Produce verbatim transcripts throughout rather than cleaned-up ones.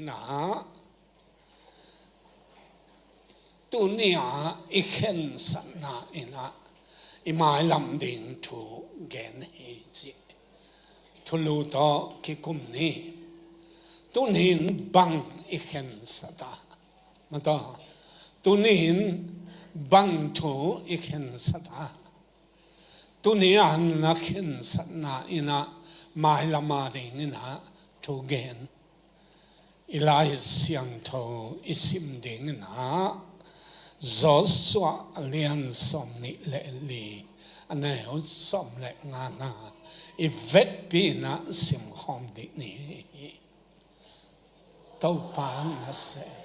Inah, tuni-ah i khensatna inah i mailam ding thu gen hi cih thulu tawh kikum ni. Tuni-in bang i khensat a, mataw, tuni-in bang thu i khensat a, tuni-a na khensatna inah mailam a ding inah thu gen. I Lai Siangtho i sim ding inah Joshua a lian sawm nih le li, a neu sawm le ngana i vekpi inah simkhawm dih ni. Topa nasem.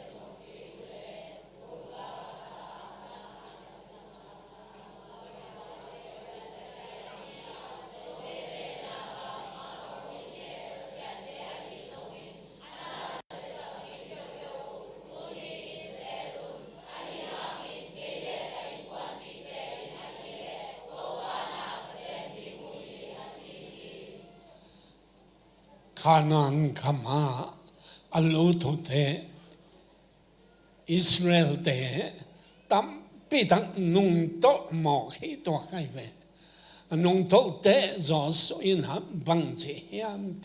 Kanaan gamah a lut uhte, Israelte tampi tak nungtolh mawk hi tuak ahi ve. A nungtolh teh Joshua inah bang ci hiam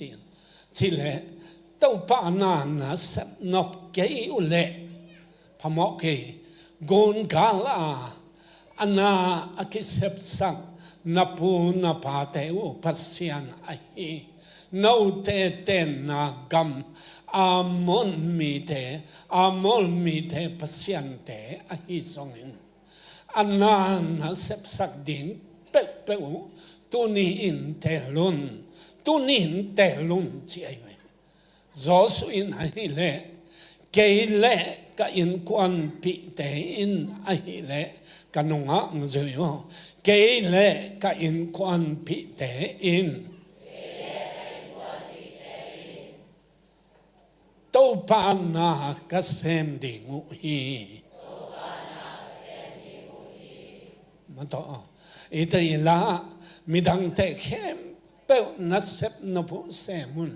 cih leh, Topa na nasep nop kei uh leh phamawh kei, gungal a, a na a kisepsak na pu na pate uh Pasian ahi, note tenna gam Ammon mite, Ammon mite pasiante ahi zongin, a na nasepsak ding peuhpeuh uh tuni-in teel un, tuni-in teel un ci ahi ve. Joshua in ahih leh, kei le ka innkuanpihte in ahih leh ka nungak zui uh. Kei le ka innkuanpihte in Topa na ka sem ding uh hi. Mataw, i tei la, midangte khempeuh nasep nop uh sem un.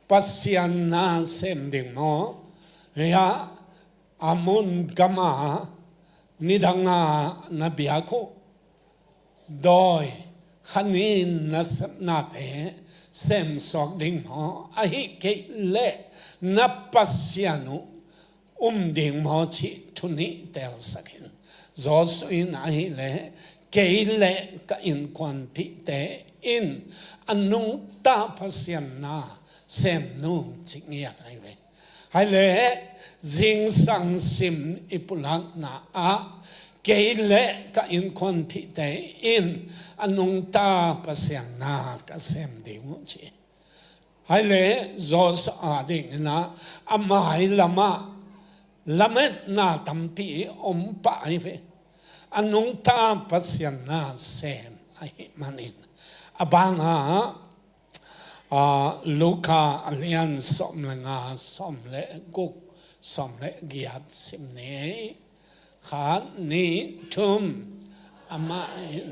Pasian na sem ding maw? Hiah Ammon gama nidanga na biak uh dawi khanin nasepnate semsuak ding maw? Ahih kei leh na Pasian uh um ding maw cih thu nih teelsak in. Joshua in ahih leh, kei le ka innkuanpihte in a nungta Pasian na sem nung ci ngiat ahi ve. Hai leh zingsang sim i pulakna ah kei le ka innkuanpihte in a nungta Pasian na ka sem ding uh ci. Hai leh Joshua ding inah a mailam ah lametna tampi om pah ahi ve. A nungta Pasian na sem ahih manin a banah, ah, Luka a lian sawm le nga, sawm le guk, sawm le giat sim ni. Khat, nih, thum. Amah in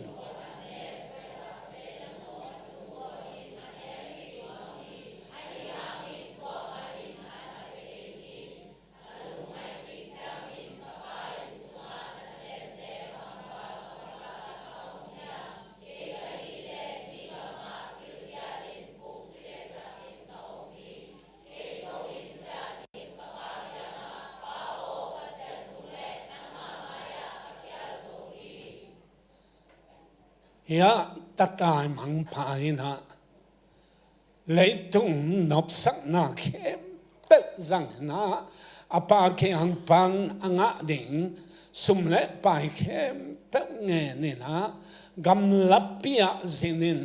hiah tatai mangpha inah leitung nopsakna khempeuh zang inah a Pa kiang pan a ngah ding sum le pai khempeuh ngen inah gamlapi ah zin in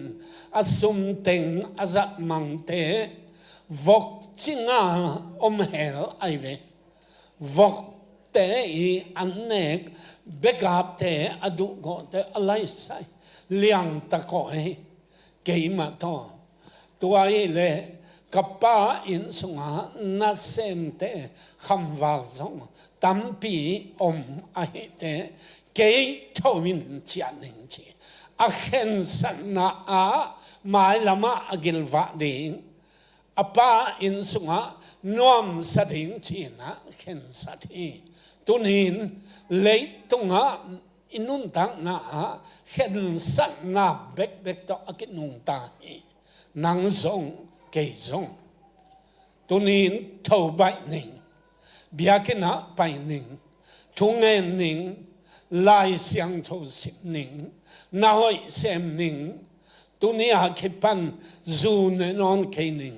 a sum teng a zat mangte vok cinga om hel ahi ve. Vokte i an nek, begapte a duhgawhte a laisai liangtak aw hi. Keimah tawh tua hi leh ka pa inn sungah nasemte khamval zong tampi om ahih teh kei tho in ciah ning ci. A khensatna ah mailam ah a gilvah ding, a pa inn sungah nuamsa ding ci-in ah khensat hi. Tuni-in leitungah i nuntakna ah khensatna bekbek tawh a kinungta hi. Nang zong, kei zong. Tuni-in tho baih ning, biakinn ah pai ning, thu ngen ning, Lai Siangtho sim ning, na hoih sem ning, tuni a kipan zu ne nawn kei ning,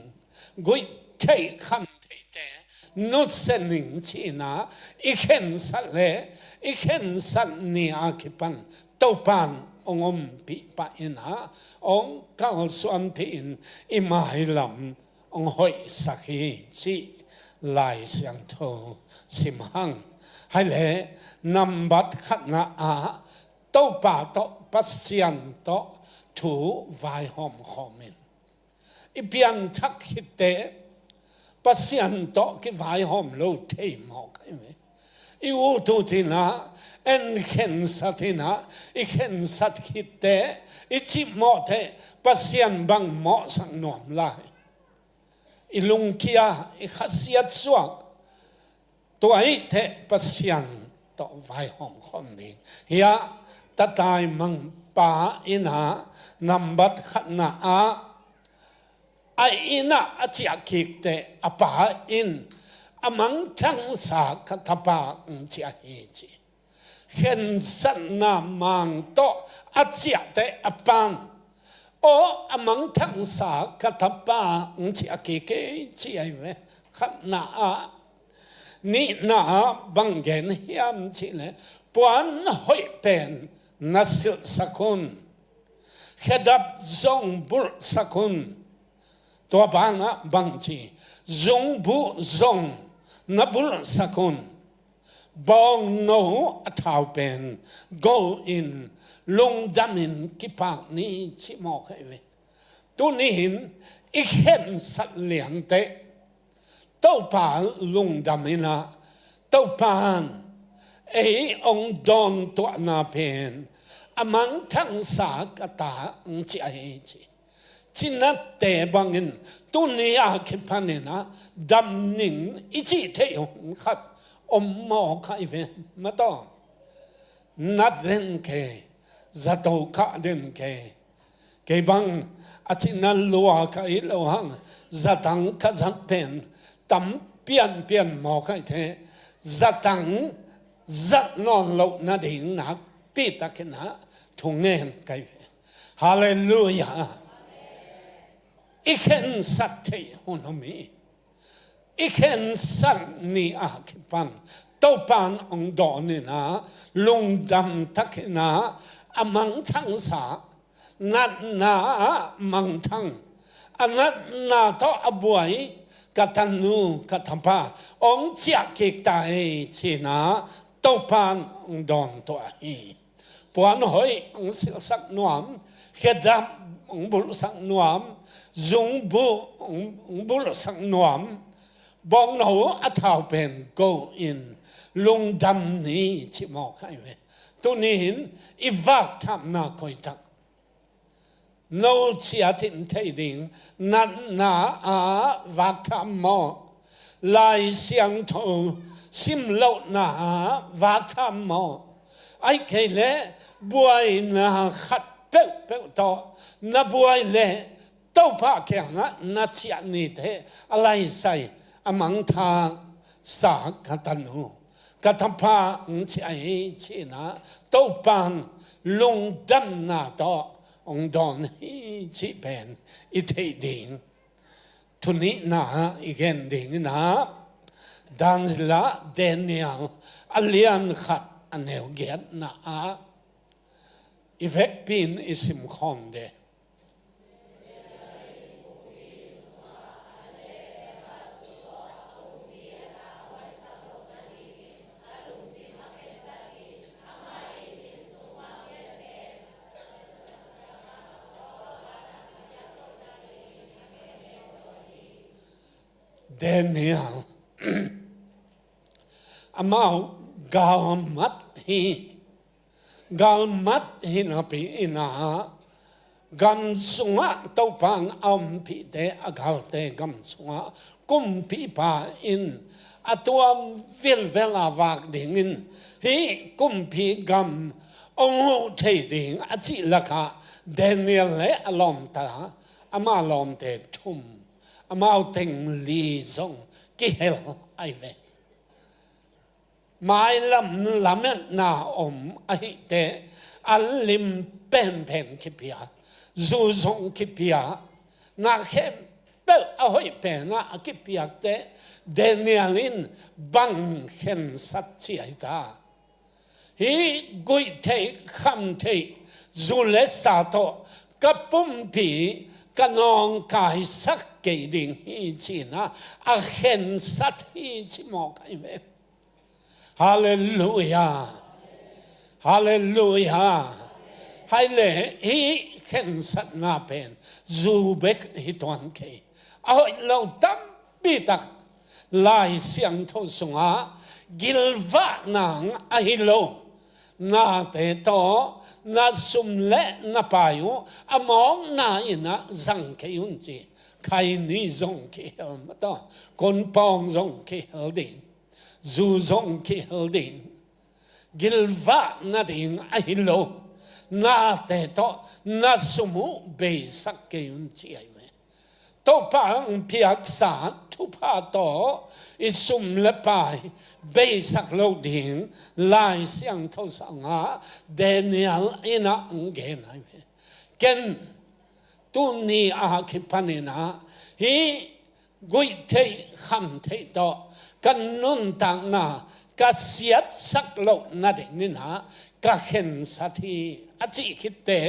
guih theih kham theihte nusia ning ci-in ah i khensat leh i khensat ni a kipan Topa'n hong ompih pah in ah hong kalsuanpih in i mailam hong hoihsak hi cih Lai Siangtho sim hang. Hai leh nambat khatna ah Topa tawh, Pasian tawh thu vaihawm khawm in. I pianthak khit teh Pasian tawh kivaihawm lo thei mawk ahi ve. I ut ut in ah, en khensat in ah, i khensat khit teh, i cihmawh teh Pasian bang mawhsak nuam lai? I lungkia, i khasiat suak, tua ahih teh Pasian tawh vaihawm khawm ding. Hiah tataimangpa in ah nambat khatna ah a inn ah a ciah kik teh a pa in a mangthangsa ka tapa hong ciah hi ci. Khensatna mang tawh a ciah teh a pa'n, aw, a mangthangsa ka tapa hong ciah kik hi ci ahi ve. Khatna ah. Nihna ah bang gen hiam cih leh puan hoih pen na silhsak un. Khedap zong bulhsak un. Tua banah bang ci? Zungbuh zong na bulhsak un. Bawngno a thau pen go in, lungdam in kipak ni cih mawk ahi ve. Tuni-in i khensat lian teh Topa lungdam in ah, Topa'n ei hong dawntuahna pen a mangthangsa ka ta hong ciah hi ci. Cinatte bangin tuni a kipan in ah dam ning i cih theih hun khat om mawk ahi ve. Mataw, nat den kei, zato kah den kei. Kei bang a cina lua ka hi lo hang, zatang ka zat pen tam pianpian mawk ahi ve. Zatang zat nawn loh nading nakpi takin ah thu ngen ka hi ve. Halleluiah. I khensat theih hun om hi. I khensat ni a kipan Topa'n hong dawn in ah, lungdam takin ah a mangthangsa, natna ah mangthang, a natna tawh a buai ka tanu ka tapa hong ciah kik ta hi ci-in ah Topa'n hong dawntuah hi. Puan hoih hong silhsak nuam, khedap hong bulhsak nuam, zungbuh hong, hong bulhsak nuam, bawngno a thau pen go in, lungdam ni cih mawk ahi ve. Tuni-in i vakthamna koi tak? No ciat in thei ding natna ah vaktham maw? Lai Siangtho simlohna ah vaktham maw? Ahih kei leh buaina khat peuhpeuh tawh na buai leh Topa kiangah na ciah ni teh a laisai, a mangthangsa ka tanu ka tapa hong ciah hi ci-in ah Topa'n lungdamna tawh hong dawn hi cih pen i theih ding. Thu nihna i gen ding in ah, Daniel ah, Daniel a lian khat a neu giatna ah i vekpi in i simkhawm ding. Daniel, amau galmat hi. Galmat hi napi in ah, gam sungah Topa'n a ompihte, a galte gam sungah kumpipa in a tuam vilvel a vak dingin hih kumpi gam hong huh thei ding a cih lakah Daniel le a lawmta, ama lawmte thum, amau teng li zong kihel ahi ve. Mailam lametna om ahih teh an lim penpen kipia, zu zong kipia, na khempeuh a hoih penah a kipiak teh Daniel in bang khensat ci ahi ta. Hih guih theih kham theih zu le sa tawh ka pumpi ka nawngkaisak kei ding hi ci-in ah a khensat hi ci mawk ahi ve. Halleluia. Halleluia. Hai le hih khensatna pen zu bek hi tuan kei. A hoih lo tampi tak Lai Siangtho sungah gilvah nang ahi lo nate tawh na sum le na pai uh a mawkna in ah zang kei un ci. Khaini zong kihel mah tawh, kunpawng zong kihel ding, zu zong kihel ding. Gilvah nading ahi lo nate tawh na sum uh beisak kei un ci ahi ve. Topa hong piaksa thupha tawh i sum le pai beisak lo ding Lai Siangtho sungah Daniel in ah hong gen ahi ve. Ken tuni a kipanin ah hih guih theih kham theih tawh ka nuntakna ka siatsak loh nadingin ah ka khensat hi a cih khit teh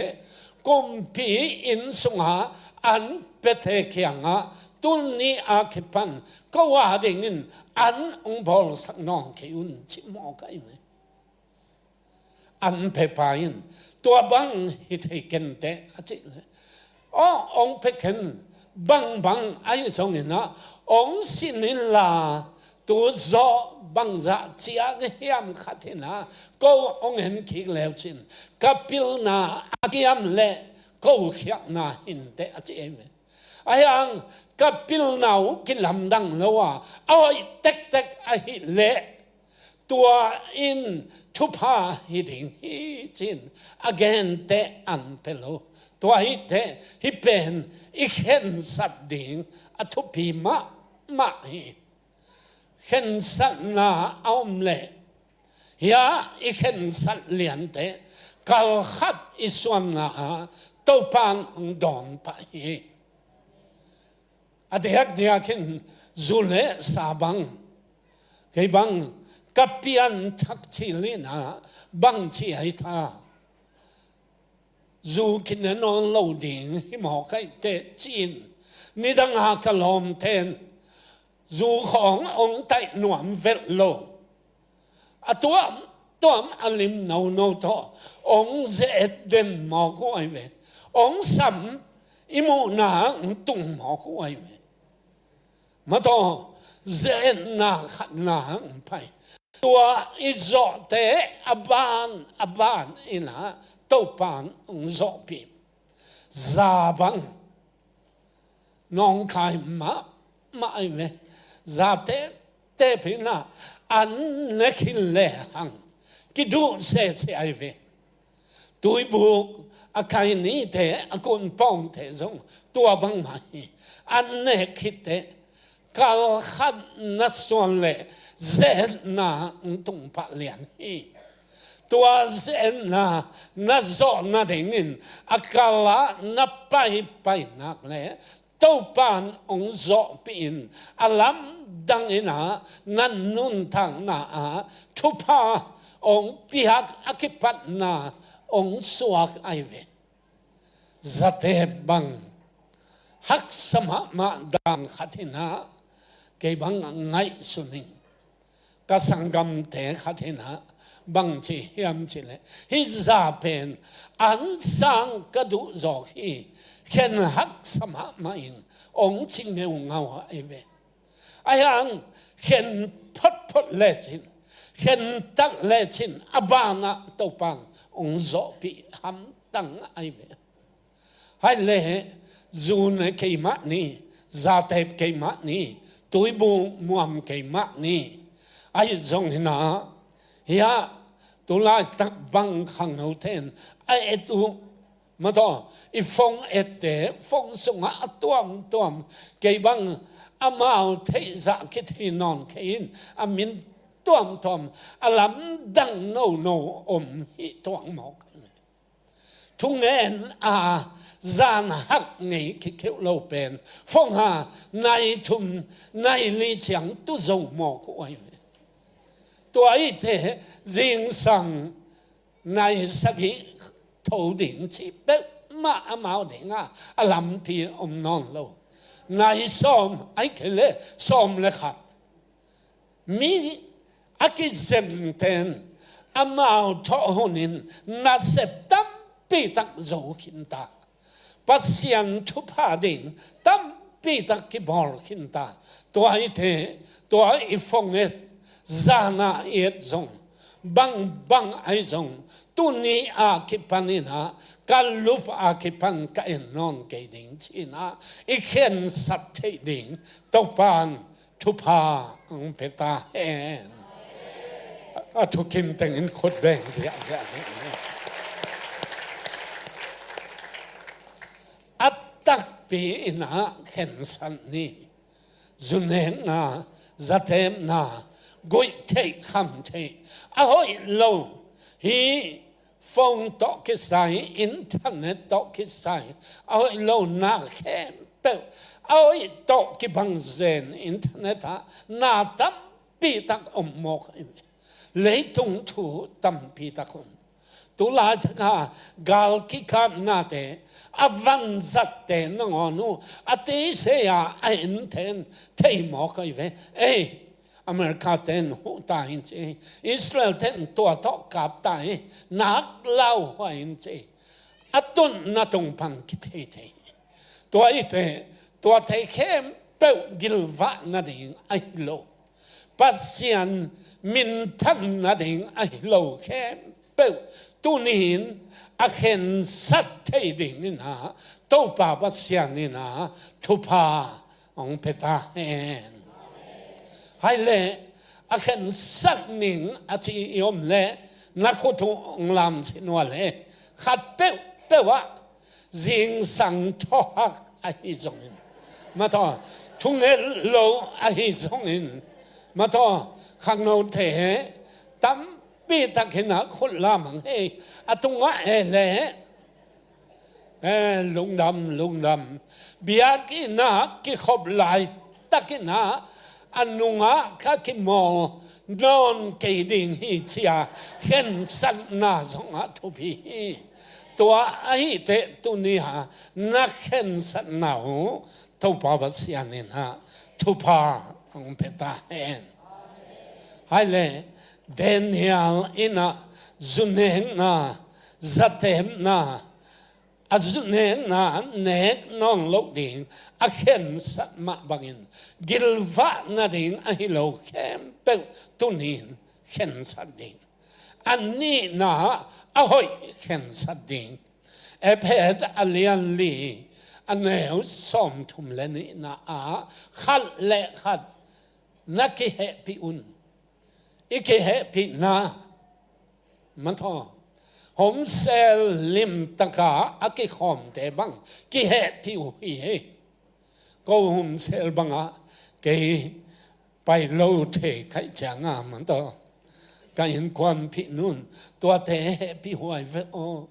kumpi inn sungah an piate kiangah tuni a kipan ko a dingin an hong bawlsak nawn kei un ci mawk ahi ve. An pepa in tua bang hi thei ken teh a cih leh, aw hong pe ken, bangbang ahi zongin ah hong sin inla tu zawh bangzah ciang hiam khat in ah ko hong en kik le uh cin, ka pilna a kiam leh ko khialhna hi inteh a ci ahi ve. Ahi hang ka pilna uh kilamdang lo a a hoih tektek ahih leh tua in thupha hi ding hi ci-in a gen teh an pe lo. Tua hi teh hih pen i khensat ding a thupi mahmah hi. Khensatna a om leh hih i khensat liante kal khat i suanna ah Topa in hong dawn pah hi. A diakdiak in zu le sa bang, kei bang ka pianthak cil in ah bang ci ahi ta. Zu kine nawn lo ding hi mawk ahi teh ci-in nidang a ka lawmten zu khawng hong taih nuam velh lo. A tuamtuam a lim nono tawh hong ze-et den mawk uh ahi ve. Hong sam i muhna hong tung mawk uh ahi ve. Mataw, ze-etna khatna hong pai. Tua i zawhte a ban a ban in ah Topa in hong zawhpih. Za bang nawngkai mahmah ahi ve. Za teptep in ah an ne khin lehang kiduh sese ahi ve. Tuibuk a kai nite, a kunpawngte zong tua bangmah hi. An ne khit teh kal khat na suan leh ze-etna hong tung pah lian hi. Tua ze-etna na zawh nadingin a kal ah na paipai nak leh Topa in hong zawhpih in a lamdang in ah na nuntakna ah thupha hong piak a kipatna hong suak ahi ve. Zatep bang haksa mahmah dan khat in ah kei bang ngaihsun ing. Ka sanggamte khat in ah bang ci hiam cih leh, hih za pen an sang ka duh zawk hi, khen haksa mahmah ing, hong ci ngeungau ahi ve. Ahi hang khen photphot lecin, khen tak lecin a banah Topa in hong zawhpih hamtang ahi ve. Hai leh zu ne keimah ni, zatep keimah ni, Tuibu muam kei mah ni. Ahi zongin ah, hiah tulaitak bang khangnote in a et uh, mataw, i phone ette, phone sungah a tuamtuam, kei bang amau theihzah kithei nawn kei in, a min tuamtuam, a lamdang nono om hi tuang mawk. Thungen a zan hak ngei kikheuh lo pen phone a nai thum, nai li ciang tu zo mawk uh ahi ve. Tua ahite zingsang nai sagih tho ding cih peuhmah amau dingah a lampi om nawn lo. Nai sawm, ahih kei leh sawm le khat. Mi a kizenten amau thawh hunin nasep tampitak zo khinta. Pasian thupha ding tampitak kibawl khinta. Tua ahite, tua i phone et, zana i et zong, bangbang ahi zong, tuni a kipaninah, ka lup a kipan ka en nawn kei ding cinah i khensat theih ding Topan thupha hong pia ta hen. A thukim tengin khut beng ziahziah ding. A takpi inah khensat ni. Zunekna, zatepna, guih theih kham theih a hoih lo hi. Phone tawh kisai, internet tawh kisai a hoih lo na khempeuh a hoih tawh kibang zen internet ah na tampitak om mawk hi. Leitung thu tampitak om. Tulaitak a gal kikapnate, a vanzatte nangawn uh a teisei a a enten thei mawk ahi ve. Ei, America ten huh ta in ci, Israel ten tua tawh kap ta hi, nak lauhuai in ci. A tunna tung pan kithei thei. Tua ahite, tuate khempeuh gilvah nading ahi lo, Pasian minthan nading ahi lo khempeuh tunin a khensat thei dingin ah Topa Pasian in ah thupha hong pia ta hen. Hai leh, a khensat ning a ci i om leh na khut uh hong lamsin uh a leh, khat peuhpeuh ah zingsang thawhak ahi zongin, mataw, thunget lo ahi zongin, mataw, khangnote tampitak in ah khut lam hang hei, a tungah e leh, eh, lungdam, lungdam. Biakinn ah kikhop laitakin ah a nungah ka kimawl nawn kei ding hi ci-a khensatna zongah thupi hi. Tua ahiteh tuni-a na khensatna uh Topa Pasian in ah thupha hong pia ta hen. Hai leh, Daniel in ah zunekna, zatepna, a zunekna nek nawn loh ding a khensat mah bangin gilvah nading ahi lo khempeuh tunin khensat ding. A nihna a hoih khensat ding. Efesa a lian li, a neu sawmthum le nihna ah khat le khat na kihehpih un. I kihehpihna, mataw, homesel limtaka a kikhawmte bang kihehpih uh hi. Ko homesel bangah kei pai lo thei kaih cianga, mataw, ka innkuanpih nun, tuate hehpih huai ve aw.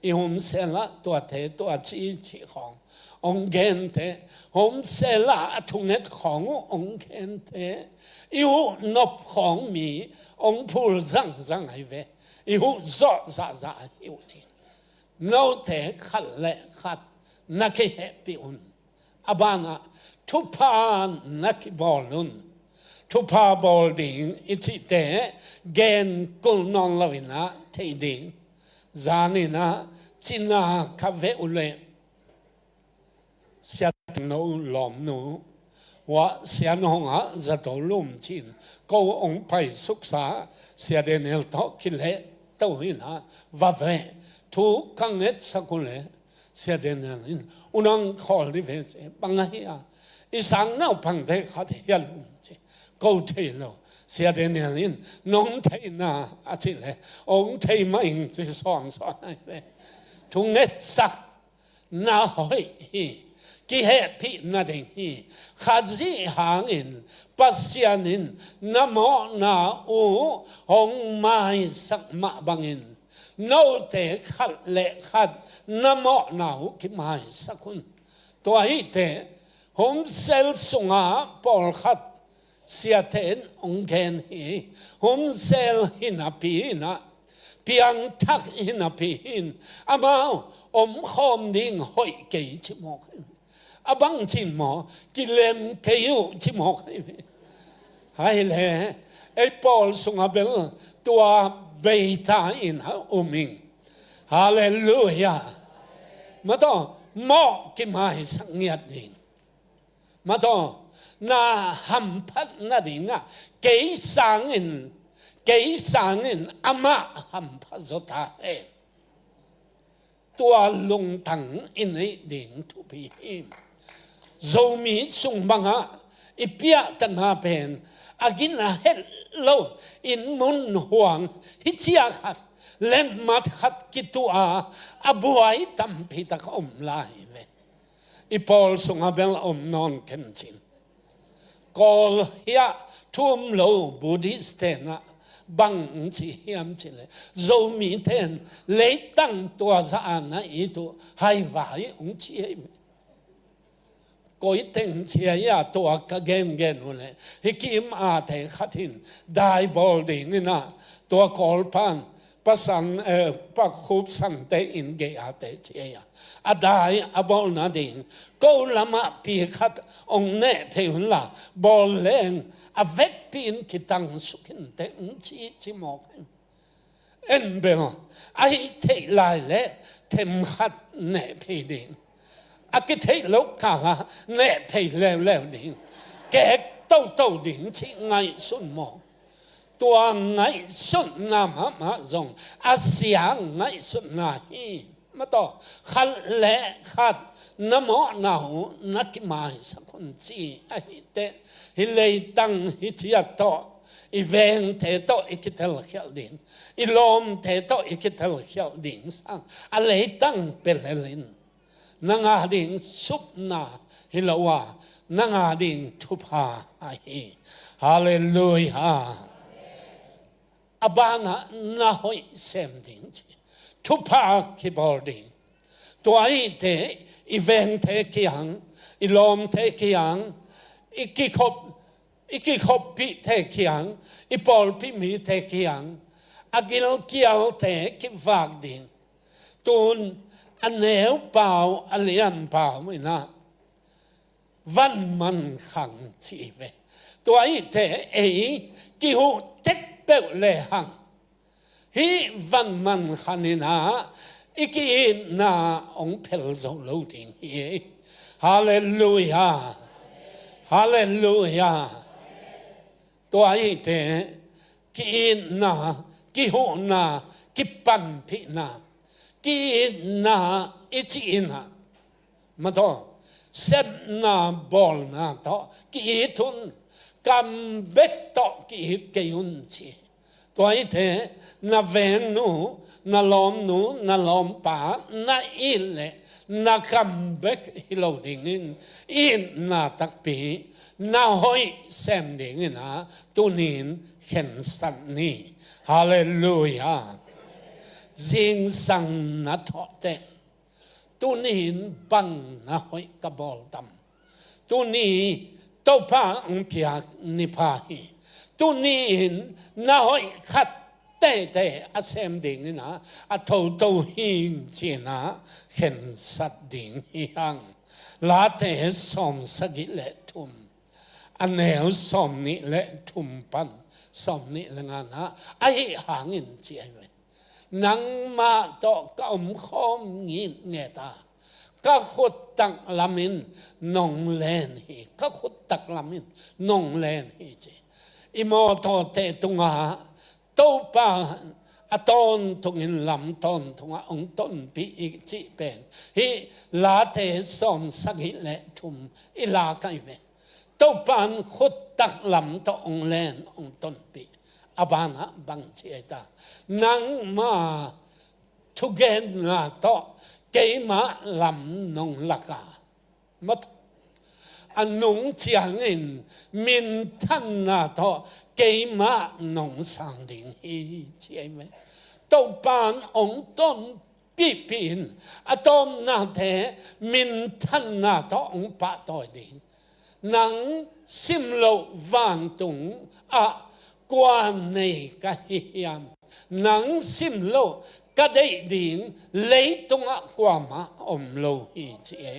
I homesel ah tuate tua ci cih khawng hong gente, homesel ah a thunget khawng uh hong gente, i huh nop khawng mi hong phul zangzang ahi ve. I huh zawh zahzah ahi uh hi. Note khat le khat na kihehpih un. A banah thupha na kibawl un. Thupha bawl ding i cihte gen kul nawn loin ah thei ding. Zanin ah cina ka veh uh leh, Sia Tengno lawmnu, hua Sia Nong ah zato lum cin ko hong pai suksa, Sia Daniel tawh kileh to in ah va veh, thu ka ngetsak uh leh, Sia Daniel in, u nang khawl dih ve ci, bang ahi a, I sang naupangte khat hi a lum ci. Ko thei lo. Sia Daniel in, nong theihna a cih leh, ong thei mah ing ci sawnsawn ahi ve. Thungetsak na hoih hi. Kihehpih nading hi. Khazih hangin Pasian in na mawhna uh hong maisak mah bangin note khat le khat na mawhna uh kimaisak un. Tua hi teh, homecell sungah pawlkhat siate in hong gen hi. Homecell hi napi in ah, piangthak hi napi in, amau omkhawm ding hoih kei ci mawk hi. A bangci maw, kilem kei uh ci mawk hi. Hai le, ei pawl sungah bel tua beita in a um ing. Halleluiah. Mataw, mawh kimaisak ngiat ding. Mataw, na hamphat nadingah kei sangin, kei sangin amah hampha zaw ta hen. Tua lungtang i neih ding thupi hi. Zomi sung bangah i piahtana pen a gina het lo in mun huang hi cia khat, letmat khat kituah a, a buai tampi tak om lai ve. I pawl sungah bel om nawn kencin. Kawl hiah thu um lo Buddhist tenah bang ci hiam cih leh, Zomi ten leitang tua zah a na it uh haivai hong ci hi. Koi teng cia ia tua ka gengen uh leh, hi kim ate khat in dai bawl dingin ah, tua Kawl pan pasan, eh, pakhup sante in gei ate cia ia a dai a bawl nading, ko lamah pi khat hong neh phei un la, bawl leng a vekpi in kitang suk in teh hong ci ci mawk hi. En bel, a hih theih lai leh themkhat neh phei ding. A kitheih loh kalah neh phei leuleu ding. Kek toto ding cih ngaihsun maw. Tua ngaihsutna mahmah zong a sia ngaihsutna hi. Mataw, khat le khat na mawhna uh na kimaisak un ci ahi teh, hi leitang hi ciat tawh, i vengte tawh i kitelkhialh ding, i lawmte tawh i kitelkhialh ding sang a leitang pelel in, nang a ding supna hi lo a, nang a ding thupha ahi. Halleluiah. A banah na hoih sem ding ci. Thupha kibawl ding. Tua hi teh i vengte kiang, i lawmte kiang, i kikhop, i kikhoppihte kiang, i pawlpi mite kiang, a gilkialte kivak ding. Tun a neupau, a lianpau in ah van man khang ci ve. Tua hi teh ei kihuh tek peuh lehang, hih van man khan in ah i ki-itna hong phel zo lo ding hi. Halleluiah. Halleluiah. Tua hi teh ki-itna, kihuhna, kipanpihna, ki-itna i cih in ah, mataw, sepna bawlna tawh ki-it un, kam bek tawh ki-it kei un ci. Tua hi teh na vengnu, na lawmnu, na lawmpa na it leh na kam bek hi lo dingin itna takpi na hoih sem dingin ah tunin khensat ni. Halleluiah. Zingsang na thawh teh, tunin bang na hoih ka bawl tam? Tuni Topa hong piak ni pha hi. Tunin na hoih khat teitei a sem dingin ah a toto hing ci-in ah khensat ding hi hang. Late sawmsagih le thum, a neu sawmnih le thum pan sawmnih le nga-na, ahi hangin ci ahi ve. Nangmah tawh ka omkhawm ngitnget a, ka khut taklam in nong len hi, ka khut taklam in nong len hi ci. I mawtawte tungah Topa a tawntungin lam tawntungah hong tonpih i cih pen hih Late sawm sagih le thum i lak ahi ve. Topa in khuttak lam tawh hong len hong tonpih. A banah bang ci ei ta? Nangma thugenna tawh keimah lam nong lak a, mat a nung ciangin minthanna tawh keimah nong sang ding hi, ci ei ve. Topa in hong tonpihpih in a tawpnate minthanna tawh hong pahtawi ding. Nang simloh vantung ah kua nei ka hi hiam? Nang simloh ka deih ding leitungah kuamah om lo hi, ci e.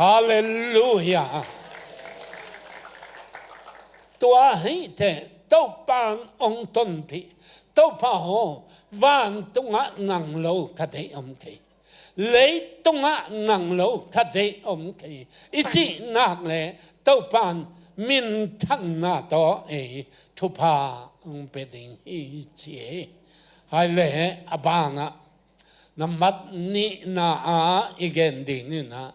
Halleluiah. Tua hi teh Topa in hong tonpih. Topa aw, vantungah nang lo ka deih om kei, leitungah nang lo ka deih om kei, i cih nak leh Topa in minthanna tawh ei thupha hong pia ding hi, ci e. Hai leh a banah nambat nihna ah i gen ding in ah,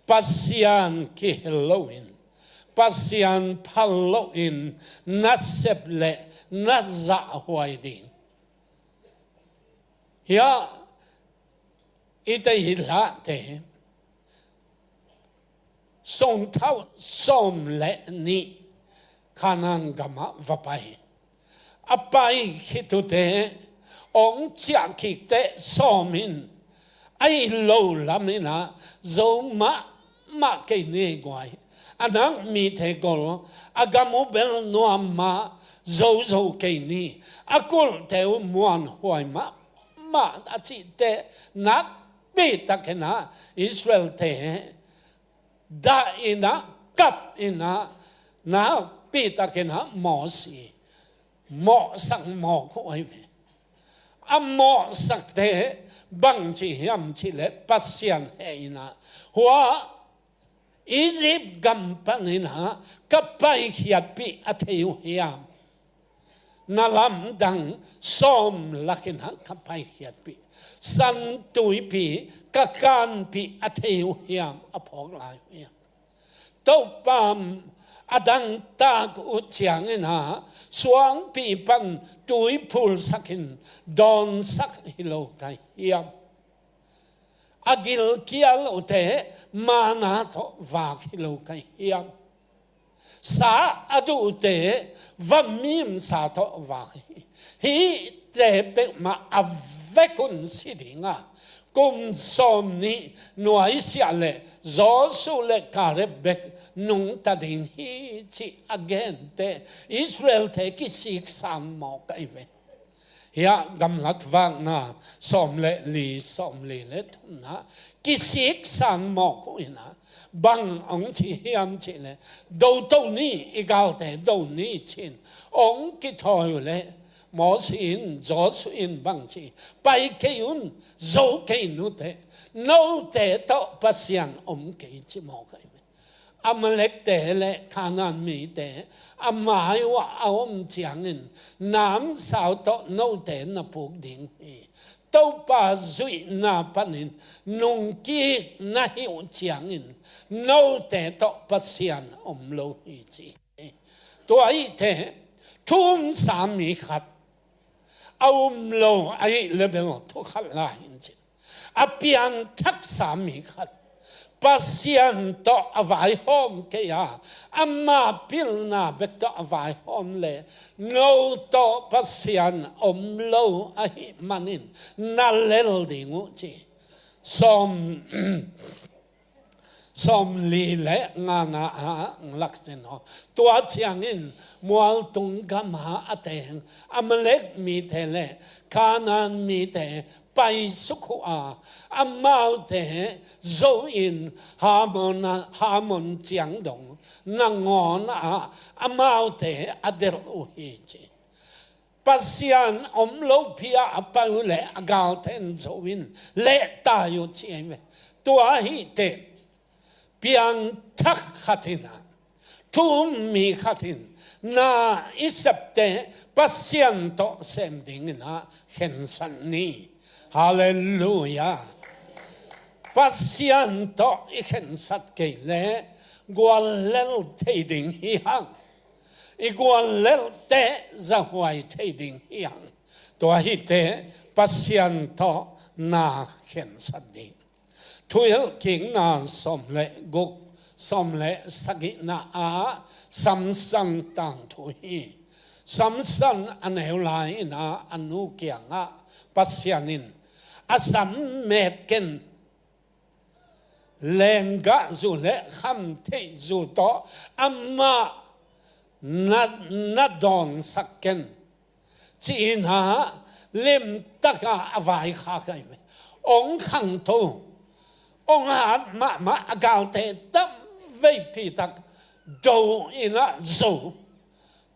Pasian kihel loin, Pasian phal loin na sep le na zahhuai ding. Hiah i tei hi hlahte sawmthau sawm le nih Kanaan gamah va pai. A pai khit uh teh hong ciah kik teh sawm in, ahi lo lam in ah zo mahmah kei ni guai. A nak mite gol, a gam uh bel nuam mah, zo zo kei ni. A kulhte uh muanhuai mahmah a cih teh nakpi takin ah Israelte dah in ah, kap in ah, nakpi takin ah Mosi mawhsak mawk uh ahi ve. A mawhsakte bang ci hiam cih leh Pasian heh in ah, hua Egypt gam panin ah ka paikhiatpih a thei uh hiam? Na lamdang sawm lakin ah ka paikhiatpih, San Tuipi ka kanpih a thei uh hiam, a phawk lai uh hiam? Topa in a dangtak uh ciangin ah suangpi pan tui phulsak in dawnsak hi lo ka hiam? A gilkial uh teh manna tawh vak hi lo ka hiam? Sa a duh uh teh vamimsa tawh vak hi. Hihte peuhmah a vekun si ding a, kum sawmnih nuaisiah leh Joshua le Kaleb bek nungta ding hi, cih a gen teh Israelte kisiksan mawk ahi ve. Hiah gamlak vakna sawm le li, sawm li le thumna kisiksan mawk uh in ah, bang hong ci hiam cih leh, do to ni, i galte do ni ci-in hong kithawi uh leh, Mosi in, Joshua in bang ci? Pai kei un, zo kei un uh teh, note tawh Pasian om kei, ci mawk ahi ve. Amalekte le Kanaan mite a mai uh ah a om ciangin namsau tawh note na puk ding hi. Topa zuihna panin nungkik na hih uh ciangin note tawh Pasian om lo hi, ci hi. Tua hi teh thu umsa mi khat, a um lo ahih leh bel thu khat la hi in ci. A piangthaksa mi khat, Pasian tawh a vaihawm kei a, ama pilna bek tawh a vaihawm leh no tawh Pasian om lo ahih manin na lel ding uh, ci. Sawm sawmli le ngana ah laksin aw. Tua ciangin mualtung gama a teng Amalek mite le Kanaan mite paisuk uh a, amaute zo in Hamon, Hamon ciang dong nangawn ah amaute a delh uh hi, ci. Pasian om lopi-ah a pai uh leh a galte in zo in lehtai uh, ci ahi ve. Tua ahih teh piangthak khat in ah, thu um mi khat in Na i septe Pasian tawh sem dingin ah khensat ni. Halleluiah. Pasian tawh i khensat kei leh guallel thei ding hi hang. I guallelte zahuai thei ding hi hang. Tua hi teh Pasian tawh na khensat ding. Thuhilhkikna sawm le guk, sawm le sagihna ah Samson tangthu hi. Samson a neu lai-in ah a nu kiangah Pasian in, "A sam met ken, lenggahzu le khamtheihzu tawh amah na, na dawnsak ken," ci-in ah limtakin a vaikhak ahi ve. Ong khangto, ong hat mahmah, a galte tam veipi tak do-in ah zo.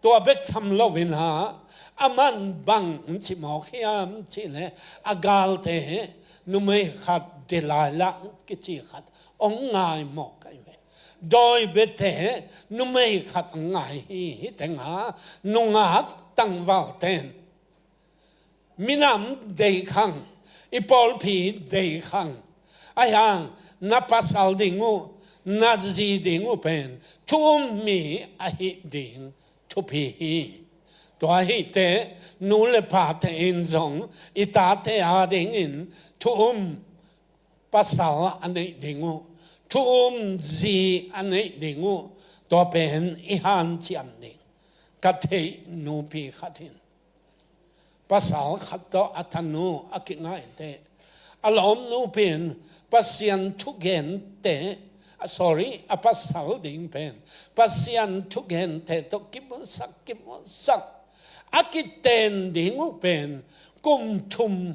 Tua bek tham loin ah, aman bang ci mawk hiam cih leh, a galte numei khat, Delilah kici khat ong ngai mawk ahi ve. Dawi biate numei khat ong ngai hi. Hih tengah nungak tangvalte in minam deikhang, i pawlpi deikhang, ahi hang na pasal ding uh, na zi ding uh pen thu um mi ahih ding thupi hi. Tua hi teh nu le pate in zong i tate adingin thu um pasal a neih ding uh, thu um zi a neih ding uh, tua pen i hanciam ding. Ka theih nupi khat in pasal khat tawh a tanu a kingaih teh, a lawmnupi in Pasian thugente, ah, sorry, a pasal ding pen Pasian thugente tawh kimusak, kimusak, a kiten ding uh pen kum thum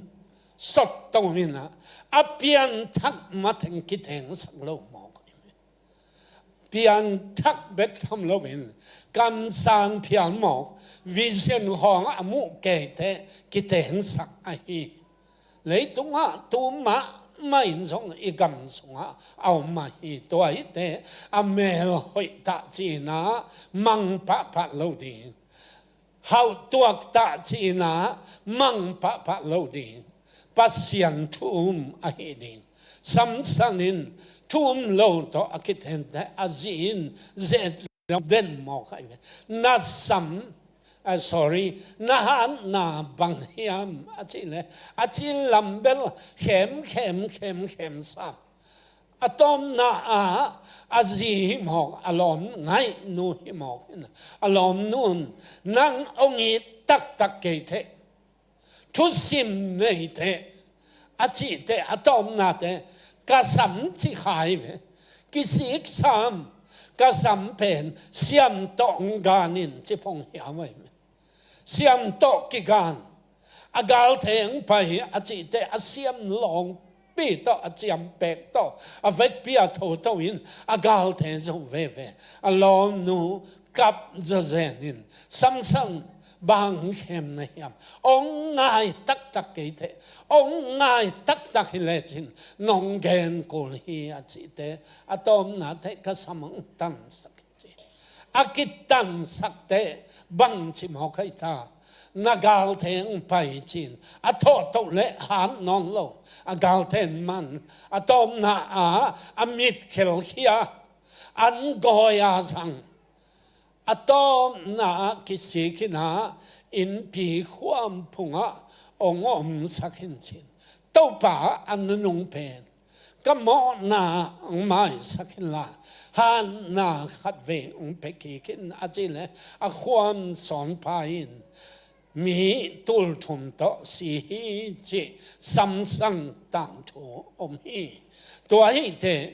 sawt tawh om in ah, a pianthak mateng kitengsak lo mawk. Pianthak bek tham loin kamsang phial mawk, vision khawng a muh kei teh kitengsak ahi. Leitungah tu mahmah in zong i gam sungah a om ahi. Tua hi teh a mel hoih tah ci-in ah mang pahpah lo ding. Hauh tuak tah ci-in ah mang pahpah lo ding. Pasian thu um ahih ding. Samson in thu um lo tawh a kiten teh a zi in zet lo den mawk ahi ve. Na sam, ah, sorry, na hatna bang hiam a cih leh, a cin lam bel khem, khem, khem, khem sam. A tawpna ah a zi hi mawk, a lawm ngaihnu hi mawk in, a lawmnu in, "Nang ong it taktak kei teh, thusim nei teh," a cih teh, a tawpna teh, "Ka sam," ci kha hi ve. Kisik sam, "Ka sam pen siam tawh ong gan in," ci phong hiam ahi ve. Siam tawh kigan. A galte ong pai a cih teh a siam lawngpi tawh, a ciampek tawh, a vekpi a thotho in a galte zo veve. A lawmnu kap zawzen in, "Samson, bang khem na hiam? Ong ngai taktak kei teh, ong ngai taktak hi lecin nong gen kul hi," a cih teh, a tawpna teh, "Ka sam ong tansak," ci. A kitansak teh bang ci mawk ahi ta? "Na galte ong pai," ci-in a thawhtoh leh hat nawn lo. A galte in man, a tawpna ah a mit khelkhia, an gawi a zang. A tawpna ah kisik in ah innpi khuam phungah ong omsak in, ci-in Topa a nunung pen ka mawhna ong maisak inla, hatna khatvei ong pia kik in, a cih leh a khuam sawn pha in mi tul thum tawh si hi, cih Samson tangthu om hi. Tua hi teh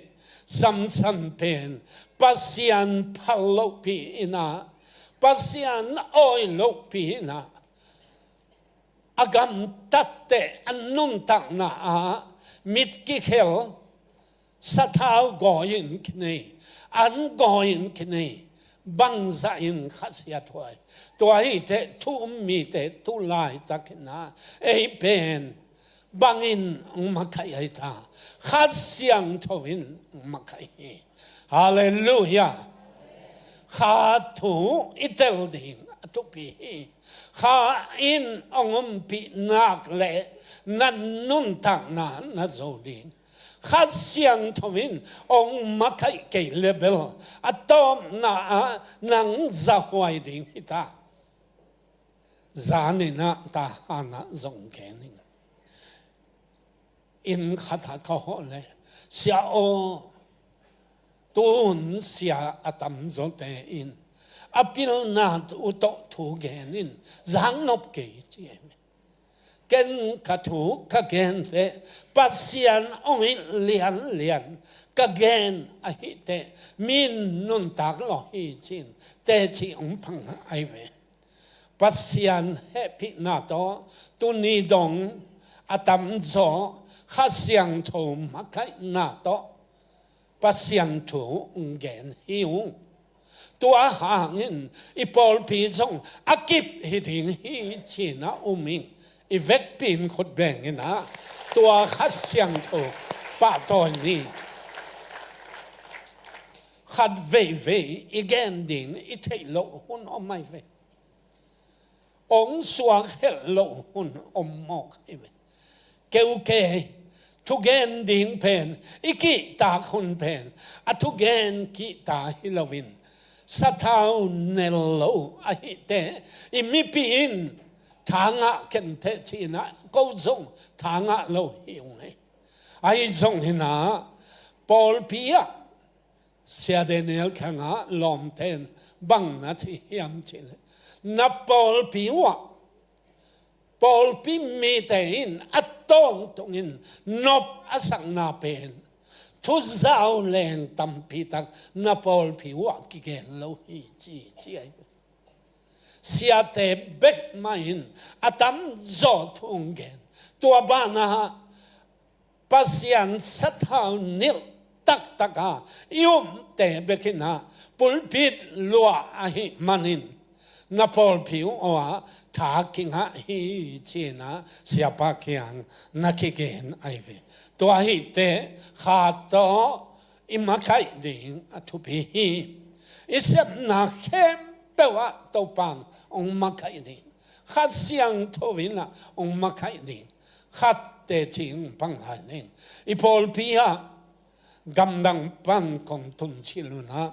Samson pen Pasian phal lohpi in ah, Pasian awi lohpi in ah, a gamtat teh a nuntakna ah mit kikhel, sathau gawi in kinei, an gawi in kinei, bangzah in khasiathuai. Tua hi teh thu um mite tu laitak in ah ei pen bang in ong makaih ahi ta? Kha Siangtho in ong makaih hi. Halleluiah. Kha thu i tel ding a thupi hi. Kha in hong ompih nak leh na nuntakna na zo ding. Kha Siangtho in hong makaih kei leh bel a tawpna ah nang zahuai ding hi ta. Zan in ah Tahan ah zong gen ing. Inn khat ah ka hawh leh, "Sia aw, tu hun sia a tamzawte in a pilna uh tawh thu gen in, zak nop kei," ci hi. Ken ka thu ka gen leh Pasian hong hilh lianlian ka gen ahih teh mi in nuntak lawh hi, ci-in teci hong pang ahi ve. Pasian hehpihna tawh tuni dong a tamzaw Kha Siangtho makaihna tawh Pasian thu hong gen hi ung. Tua hangin i pawlpi zong a kip hi ding hi, ci-in ah um ing. I vekpi in khut beng in ah tua Kha Siangtho pahtawi ni. Khat veivei i gen ding i theih loh hun om ahi ve. Hong suak helh loh hun om mawk hi ve. Keu kei, thugen ding pen, i kihtak hun pen a thugen kihta hi loin, sathau nel lo ahih teh i mipi in tha ngah ken teh, ci-in ah ko zong tha ngah lo hi ung ei. Ahi zongin ah pawlpi ah Sia Daniel kiangah lawmte in bang na ci hiam cih leh, na pawlpi uh ah, pawlpi mite in a tawntungin nop a sakna pen thuzau leng tampi tak na pawlpi uh ah kigen lo hi, ci, ci ahi. Siate bek mah in a tamzaw thu hong gen. Tua banah Pasian sathau nilh taktak a i umte bek in ah pulpit luah ahih manin na pawlpi uh ah tha kingah hi, ci-in ah siapa kiang na kigen ahi ve. Tua ahih teh kha tawh i makaih ding a thupi hi. I sepna khempeuh ah Topa'n hong makaih ding, Kha Siangtho in ah hong makaih ding. Khat teci hong pang lai ning. I pawlpi ah gamdang pan kong tun cil un ah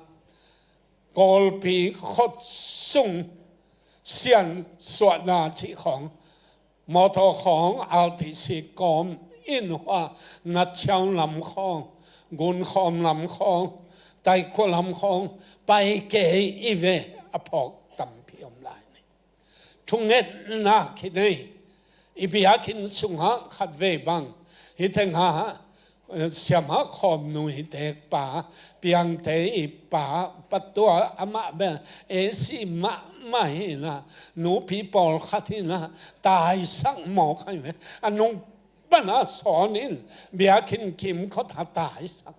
Kawlpi khutsung siansuahna cih khawng, mawtaw khawng R T C kawm in hua, Nachiau lam khawng, Gunkhawm lam khawng, Taikua lam khawng pai kei hi ve, a phawk tampi om lai ni. Thungetna kinei. I biakinn sungah khatvei bang hih tengah, eh, siamah khawm nuite pa, piangte i pa, patua amah bel A C mahmah hi in ah, nupi pawlkhat in ah taisak mawk ahi ve. A nung pan a sawn in biakinn kimkot ah taisak.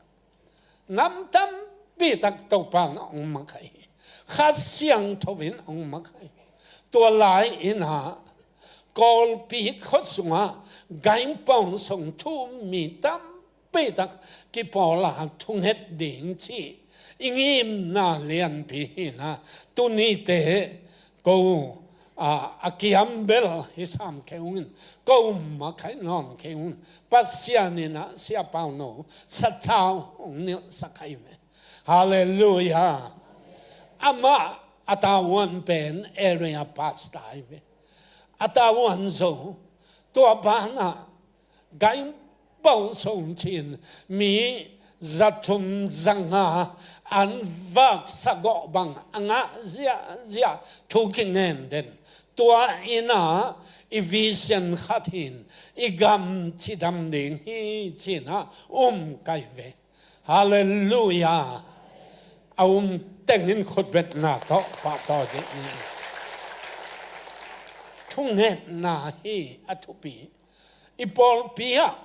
Nam tampi tak Topa'n hong makaih hi. Kha Siangtho in hong makaih hi. Tua lai in ah Kawlpi khua sungah Gaing Pawng sung thu mi tampi tak kipawl a thunget ding cih i ngimna lianpi hi in ah, tunite ko, a, a kiam bel hi sam kei ung in, ko makaih nawn kei ung in, Pasian in ah Sia Pau No sathau hong nilhsak ahi ve. Halleluiah. Amah a tavuan pen area pastor ahi ve. A tavuan zo, tua banah Gaing Pawng sung cin mi zathum zanga an vaksak gawh bang a ngah ziahziah thu kingen den. Tua in ah i vision khat hi in, i gam cidam ding hi, ci-in ah um ka hi ve. Halleluiah. A um teng in khutbetna tawh pahtawi dih ni. Thungetna hi a thupi. I pawlpi ah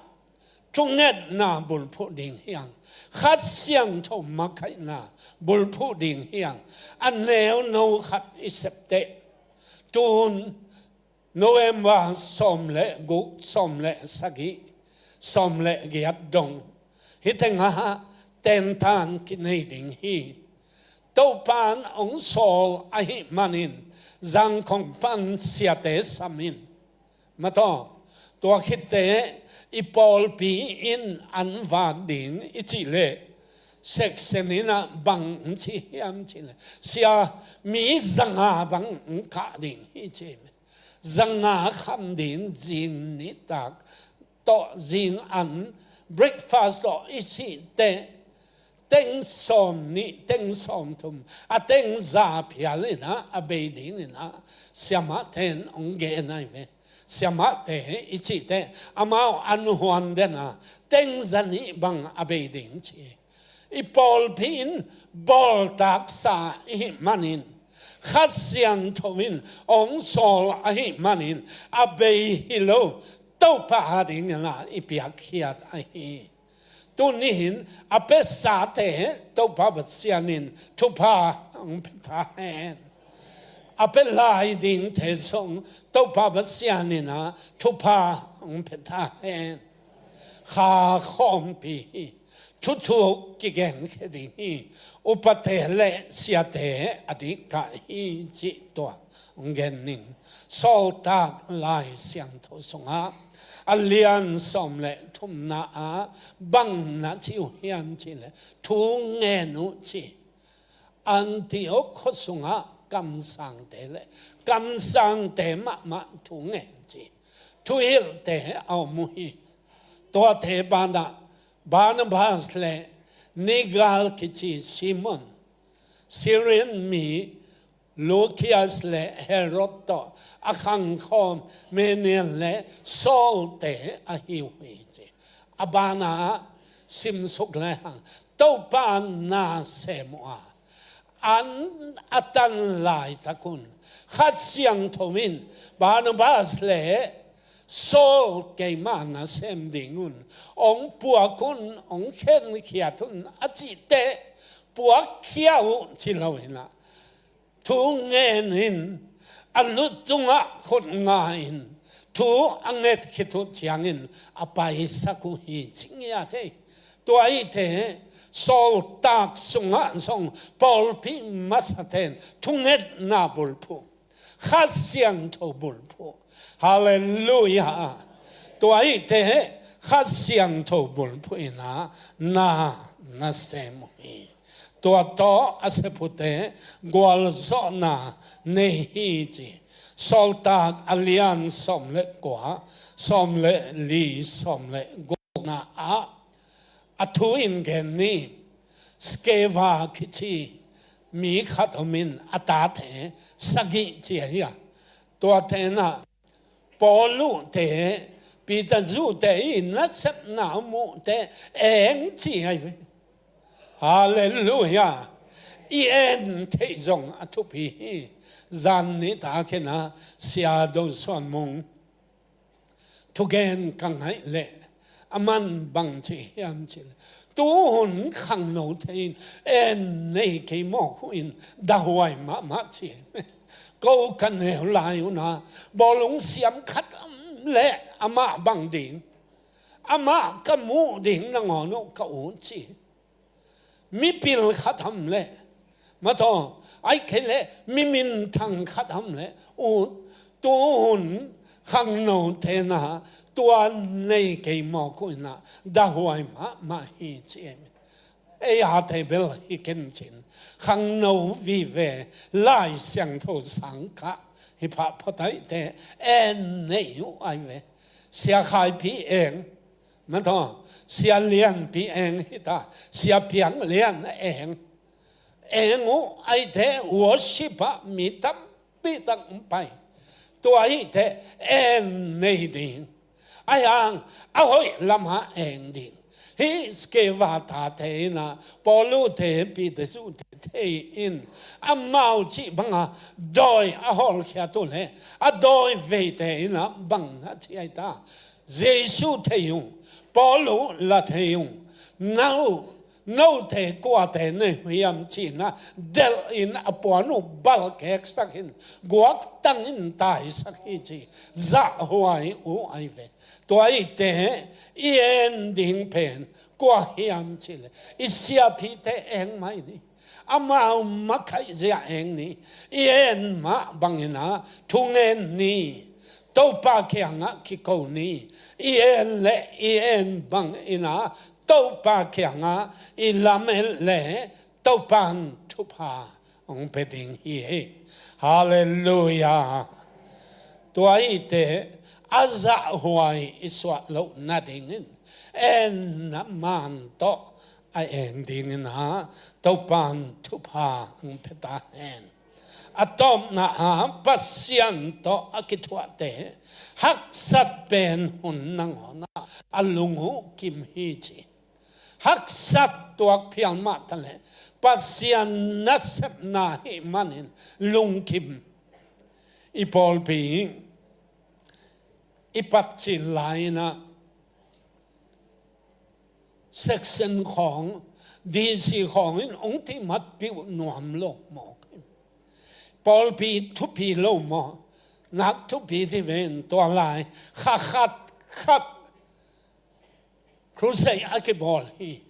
thungetna bulphuh ding hi hang. Kha Siangtho makaihna bulphuh ding hi hang. A neuno khat i sep teh, tun November sawm le guk, sawm le sagih, sawm le giat dong hih tengah tentan kinei ding hi. Topa'n hong sawl ahih manin zangkhong pan siate sam in. Mataw, tua khitte i pawlpi in an vak ding i cih leh, section in ah bang hong ci hiam cih leh, sia, mi zanga bang hong kah ding hi ci. Zanga kham ding zing nitak tawh zing an, breakfast tawh i cih teh, teng sawm nih, teng sawm thum, a teng za phial in ah a bei ding in ah siamahte in hong gen ahi ve. Siamahte i cih teh amau an huan den a, teng za nih bang a bei ding ci. I pawlpi in bawltaksa i hih manin, Kha Siangtho in hong sawl ahih manin, a bei hi lo, Topa ding in ah i piakkhiat ahi. Tuni in a piasate Topa Pasian in thupha hong pia ta hen. A pia lai dingte zong Topa Pasian in ah thupha hong pia ta hen. Kha khawmpi hi. Thuthuk kigenkhia ding hi. Upate le siate a dik kah hi cih tua hong gen ning. Sawltak Lai Siangtho sungah a lian sawm le thumna ah bang na ci uh hiam cih leh, thu ngen uh ci. Antiok khua sungah kamsangte le kamsangte mahmah thu ngen ci. Thuhilhte a om uh hi. Tuate banah Barnabas le Niger kici Simon, Cyrene mi Lucius le Herod tawh a khangkhawm Manaen le Saul-te ahi uh hi ci. A banah simsuk le hang, Topa na sem uh a, an a tan laitak un Kha Siangtho in Barnabas le Saul keima nasem dingun hong puak un, hong khenkhiat un a cih teh, puakkhia uh ci lo in ah, thu ngen in a lu tungah khut nga in thu a nget khit uh ciangin a paisak uh hi ci ngiat hi. Tua hi teh, sawltak sungah zong pawlpi masate'n thungetna bulphuh, Kha Siangtho bulphuh. Halleluiah. Tua hi teh, Kha Siangtho bulphuh in ah na nasem uh hi. Tua tawh a sep uhte gualzawhna nei hi ci. Sawltak a lian sawm le kua, sawm le li, sawm le gukna ah a thu in gen ni. Skeva kici mi khat om in, a tate sagih ci ahi a, tuate in ah Paul uhte, Peter zute i nasepna muhte eng ci ahi ve. Halleluiah. I en theih zong a thupi hi. Zan nitak in ah Sia Do Suan Mung thugen ka ngaih leh, a man bang ci hiam cih leh, tuhun khangnote in en nei kei mawk uh in dahuai mahmah ci. Ko ka neu lai un ah bawlung siam khat om leh amah bang ding, amah ka muh ding nangawn uh ka ut ci. Mipil khat om leh, mataw, ahih kei leh mi minthang khat om leh, ut, tuhun khangnote in ah tua nei kei mawk uh in ah dahuai mahmah hi ci. Ei ate bel hi ken cin, khangno vive, Lai Siangtho sang kah hi phah phot ahih teh, en nei uh ahi ve. Sia Khaipi eng, mataw, Sia Lianpi eng hi ta, Sia Piang Lian eng. Eng uh ahih teh worship ah mi tampi tak hong pai. Tua ahih teh en nei ding. Ahi hang a hoih lamah eng ding. Hih Skeva tate in ah Paul uhte, Peter zute thei in, amau cih banga dawi a hawlkhiat uh leh a dawi veite in ah bang na ci ahi ta. Jesu thei ung, Paul uh la thei ung, na uh, note kuate na hi uh hiam ci-in ah delh in a puan uh balkeksak in guaktang in taisak hi ci. Zahhuai uh ahi ve. Tua ahih teh i en ding pen kua hiam cih leh i siapite eng mai ni. Amau makaih zia eng ni. I en mah bangin ah thungen ni. Topa kiangah kiko ni. I en le i en bangin ah Topa kiangah i lamet le Topa in thupha hong pia ding hi. Halleluiah. Tua hi teh a zahhuai i suah loh nadingin en na man tawh a eng dingin ah Topa in thupha hong pia ta hen. A tawpna ah Pasian tawh a kithuahte haksat pen hun nangawn ah a lung uh kim hi ci. Haksat tuak phial mah ta leh Pasian nasepna hih manin lungkim. I pawlpi i patcin lai-in ah section khawng, D C khawng in hong ti matpih uh nuam lo maw? Pawlpi thupi lo maw? Nak thupi ti ven tua lai kha khat khat crusade a kibawl hi.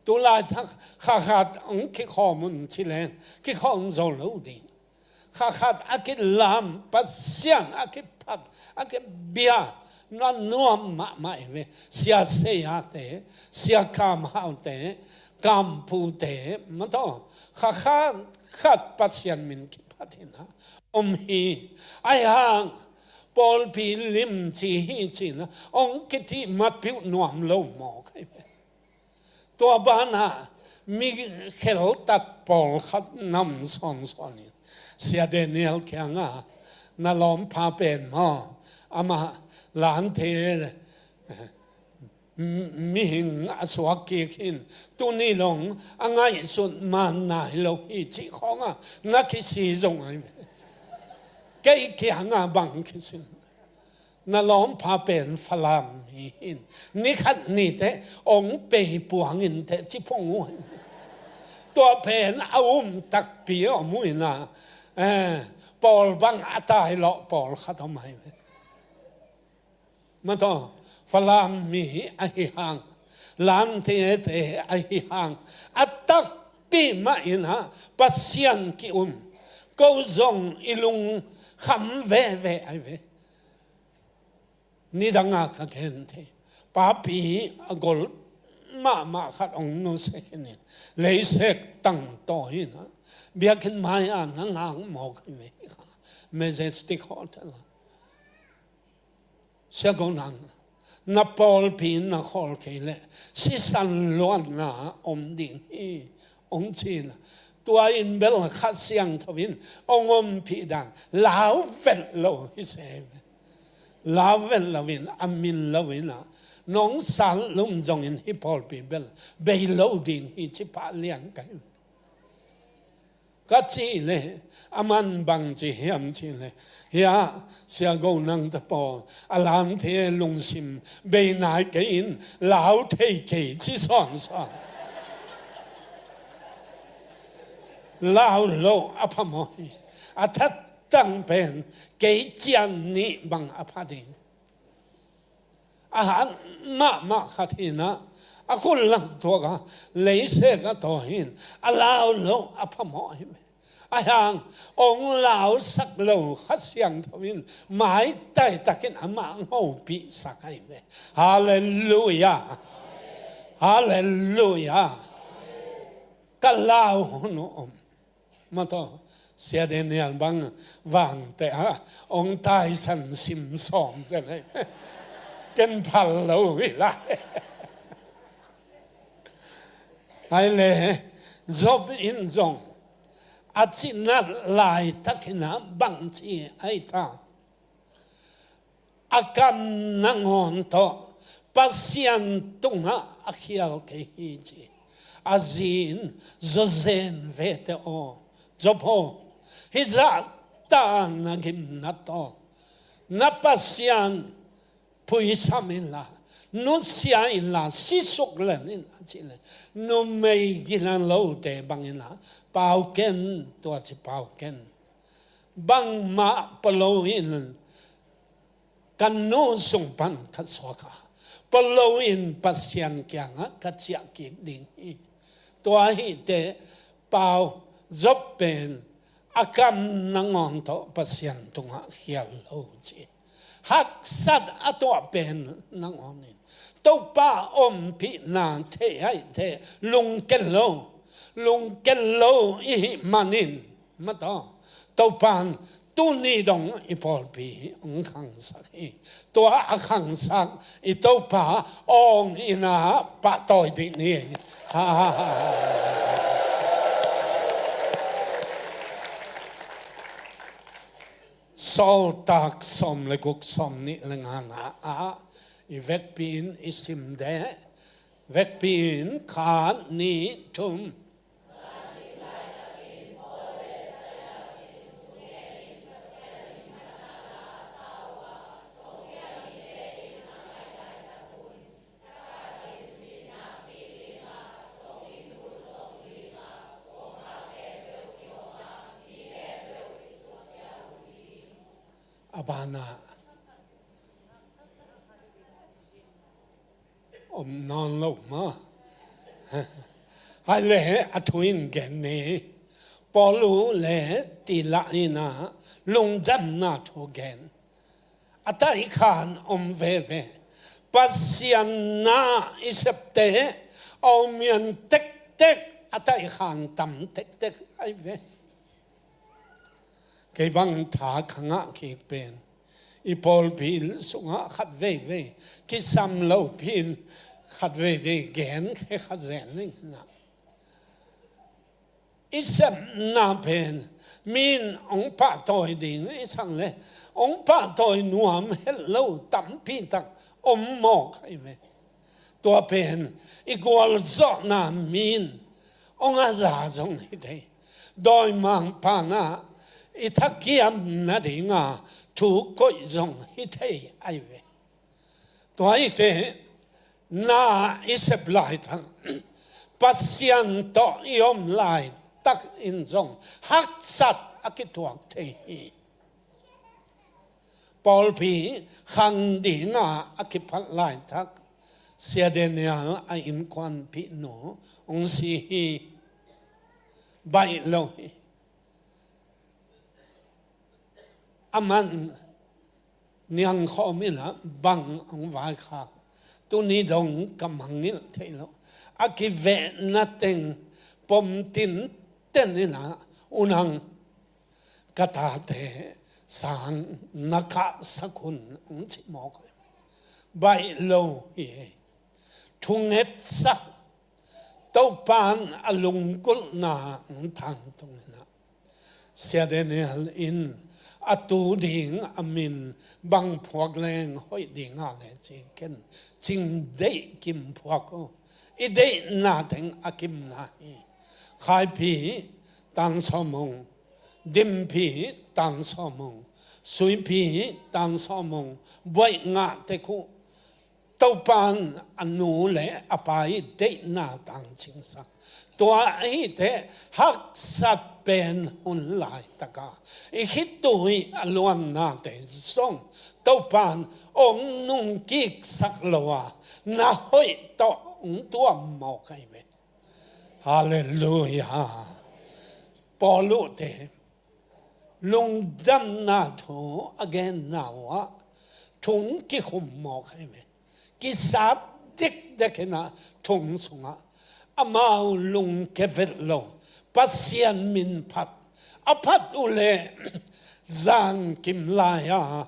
Tulai tak kha khat hong kikhawm un ci leng kikhawm zo lo ding. Kha khat a kilam Pasian a kiphat a kibia na nuam mahmah hi ve. Sia Seia te, Sia Kam Hau te, Kam Pu te, mataw kha khat khat Pasian min kiphat hi na om hi. Ahi hang pawlpi limci hi ci-in ah hong kiti matpih uh nuam lo maw? Tua banah mi kheltat pawlkhat nam sawnsawn in Sia Daniel kiangah na lawmpha pen maw, amah lante mihing a suak kik hin tuni long a ngaihsut man nai lo hi cih khawngah na kisi zong ahi ve. Kei kiangah bang kisin na lawmpha pen Falam hi hin nikhat nite ong pei puangin teh ci phung uh hi. Tua pen a um takpi om uh hi na, eh, pawl bang a tai lawh pawlkhat om ahi ve. Mataw Falam mi ahi hang, lante te ahi hang a takpi mah in ah Pasian ki-um ko zong i lungkham veve ahi ve. Nidanga ka gen thei papi a gol mahmah khat ong nusia khin in leisek tangtawi in ah biakinn mai-ah na ngak mawk hi ve. Majestic Hotel ah Sia Go Nang, na pawlpi na khawl kei leh sisan luatna om ding hi ong ci in ah tua in bel Kha Siangtho in ong ompih dan lau vet lo hi se. Lau vet lo in a min lo in ah nong sal lum zongin hih pawlpi bel bei lo ding hi ci pah lian ka hi. Ka cih leh a man bang ci hiam cih leh hiah Sia Go Nang te pawl a lante lungsim bei nai kei in lau thei kei ci sawnsawn. Lau lo a phamawh hi. A thattang pen kei cian nih bang a pha ding. A hat mahmah khat hi in ah a khut lang tuak a leisek a tawi hi in a lau lo a phamawh hi. A hang ong lausak lo Kha Siangtho in maitai takin amah hopihsak ahi ve. Halleluiah. Halleluiah. Ka lau hun uh om. Mataw Sia Daniel bang vangte ah ong taisan sim sawm zen ahi. Ken phal lo hi lai. Ahi leh Job in zong a cinat laitakin ah bangci ahi ta. A kam nangawn tawh Pasian tungah a khial kei hi ci. A zi in zawzen vete aw, Job aw, hih zahta na gimna tawh na Pasian phuisam inla, nusia inla, sisuk len in a cih leh numei gina lote bangin ah pau ken, tua ci pau ken. Bangmah pua lo in ka nu sung pan ka suak a, pua lo in Pasian kiangah ka ciah kik ding hi. Tua hi teh pau, Job pen a kam nangawn tawh Pasian tungah khial lo ci. Haksat a tuah pen nangawn in Topa ompihna thei aih teh lungken lo, lungken lo i hih manin, mataw, Topan tuni dong i pawlpi hong khangsak hi. Tua a khangsak i Topa awng in a pahtawi dih ni. Sawltak sawm le guk, sawm nih le ngana ah i vekpi in i sim deh. Vekpi in khat, nih, thum. A banah om nawn lo maw. Hai le a thu in gen ni. Paulu le Sila in a lungdamna thu gen. A taihkhan om veve. Pasian na i septe a omian tektek a taihkhan tam tektek ahi ve. Kei bang tha ka ngah kik pen i pawlpi sungah khat veivei kisam lopi in khat veivei gen khe kha zen ning na. I sepna pen min hong pahtawi ding i sang le hong pahtawi nuam het lo tampi tak om mawk ahi ve. Tua pen i gualzawhna min hong a za zong hi thei. Dawimangpa'n a i thakiam nadinga thu koih zong hi thei ahi ve. Tua hi teh na i sep laitak Pasian tawh i om laitak in zong haksat a kituak thei hi. Pawlpi khang dinga a kiphat laitak Sia Daniel a innkuanpihnu hong si hi. Baih lo hi. Aman niangkhawm in a bang hong vaikhak. Tuni dong ka mangngilh thei lo. A kivehna teng pom tinten in a, unang ka tate sang na kahsak un hong ci mawk. Baih lo hi. Thungetsak Topa'n a lunggulhna hong tangtung in a, Sia Daniel in a tu ding a min bang phuak leng hoih ding a le ci ken cing deih kim phuak uh. I deihna teng a kimna hi. Khaipi tan sawmung, dimphi tan sawmung, suipi tan sawmung, buaih ngah tek uh. Topa'n a nu le a pa i deihna tangcingsak. Tua ahi teh haksat pen hun laitaka i khitui a luannate zong Topa'n hong nungkiksak lo a, na hoih tawh hong tuam mawk ahi ve. Halleluiah. Paulu te lungdamna thu a genna uh ah thong kikhum mawk ahi ve. Kisat dikdek in a thong sungah amau lungke vet lo. Pasian min phat a phat uh leh zan kim lai-a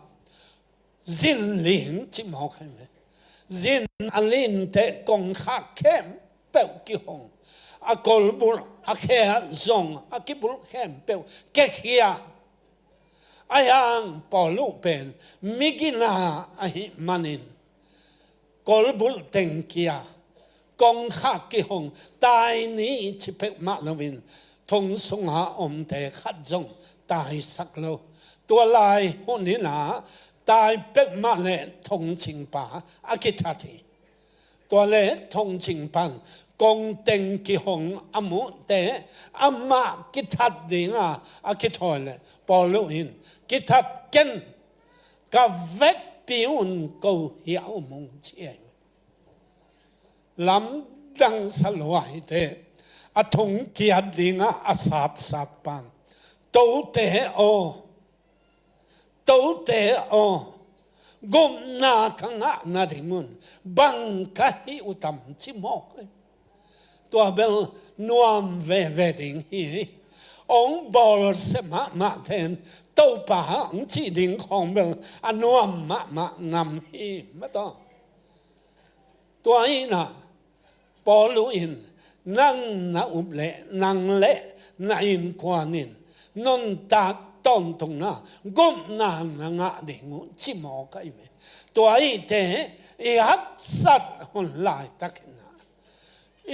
zin ling ci mawk ahi ve. Zin a lin teh kongkhak khempeuh kihong, a kolbulh a khe zong a kibulh khempeuh kekhia. Ahi hang Paulu pen migina ahih manin kolbulh teng kia, kongkhak kihong, tai ni ci peuhmah loin thong sunga omte khat zong taisak lo. Tua lai hun in a tai peuhmah le thongcingpa a kithat hi. Tua le thongcing pan kongteng kihong a muhte amah kithat dinga a kithawi le Paulu in, kithat ken, ka vekpi un, ko hiah om ung, ci ahi. Lamdang sa lua hi teh A thongkiat dingah a satsat pan, "Tote aw, tote aw, gupna ka ngahna dingun bang ka hih uh tam?" ci mawk hi. Tua bel nuam veve ding hi. Ong bawlsia mahmah ten Topa ong cih ding khawng bel a nuam mahmah nam hi mataw. Tua hi-in ah Paul in, "Nang na up leh nang le na innkuan in nuntak tawntungna gupna na ngah ding uh," ci mawk ahi ve. Tua hi te i haksat hun laitakin ah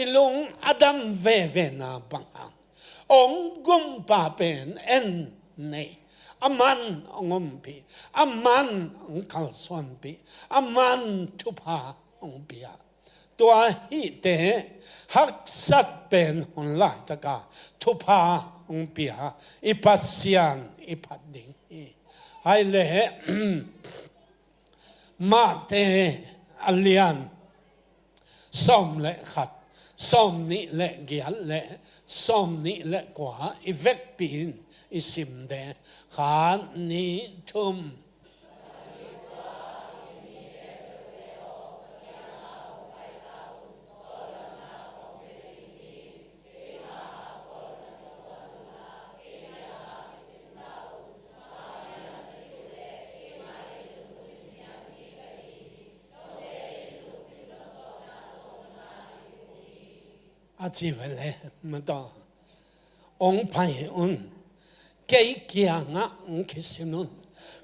i lung a dam vevena bang hang, ong gumpa pen en nei, aman ong ompih, aman ong kalsuanpih, aman thupha ong pia. Tua hi te haksat pen hun laitaka thupha ong pia i Pasian i phat ding hi. Hai le Matthai a lian sawm le khat, sawm nih le giat le sawm nih le kua i vekpi in i sim de. Khat, nih, thum. A ci ve le mataw, ong pai un, kei kiangah ong kisin un,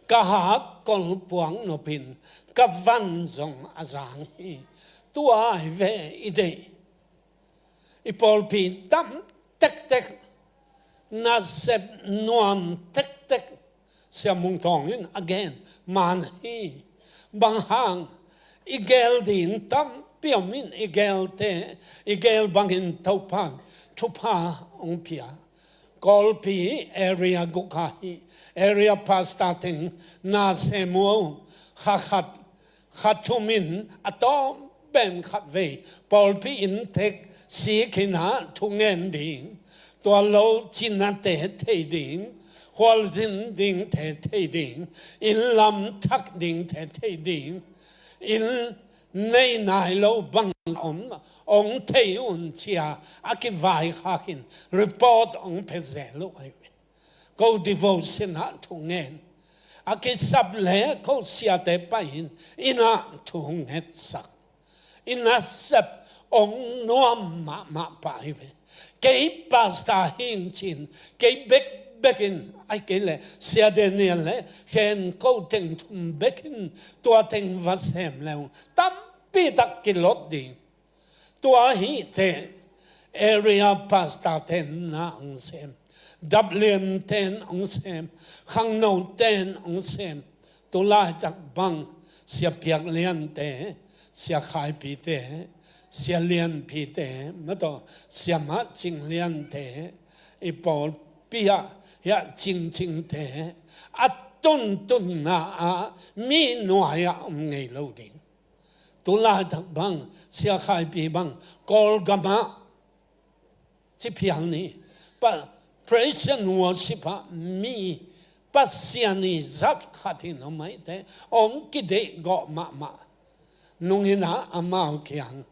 ka hak kol puak nopin ka van zong a zang hi. Tua hi ve i deih. I pawlpi tam tektek, nasep nuam tektek, Sia Mung Tawng in a gen man hi. Bang hang, i gel ding tampi om in, i gelte, i gel bangin Topan thupha ong pia. Kawlpi area guk ah hi, area pastor teng na sem uh, kha khat, kha thum in a tawm pen khatvei pawlpi inntek sik in ah thungen ding, tua lo cinate thei ding, khualzin dingte thei ding, inn lam thak dingte thei ding, inn nei nai lo bang om, ong thei un ci-a a kivaikhakin report ong pia zel uh ahi ve. Ko devotion ah thungen, a kisap le ko siate pai-in inn ah thu ngetsak, i nasep ong nuam mahmah pah hi ve. Kei pastor hi ing ci-in, kei bekbek in, ahih kei leh Sia Daniel le khen ko teng thum bek in tua teng va sem le ung, tampi tak kilot ding. Tua hi teh area pastor ten na ong sem, dapliam ten ong sem, khangno ten ong sem. Tu laitak bang Sia Piak Lian te, Sia Khai Pi te, Sia Lian Pi te, mataw, Sia Mah Cing Lian te, i pawlpi ah hiah Cing Cing te, a tuntunna ah mi nuai ah om ngei lo ding. Tu laitak bang Sia Khai Pi bang Kawlgam ah ci phial ni, pa, praise and worship ah mi Pasian i zat khat in om ahih teh ong kideih gawh mahmah. Nung in ah amau kiang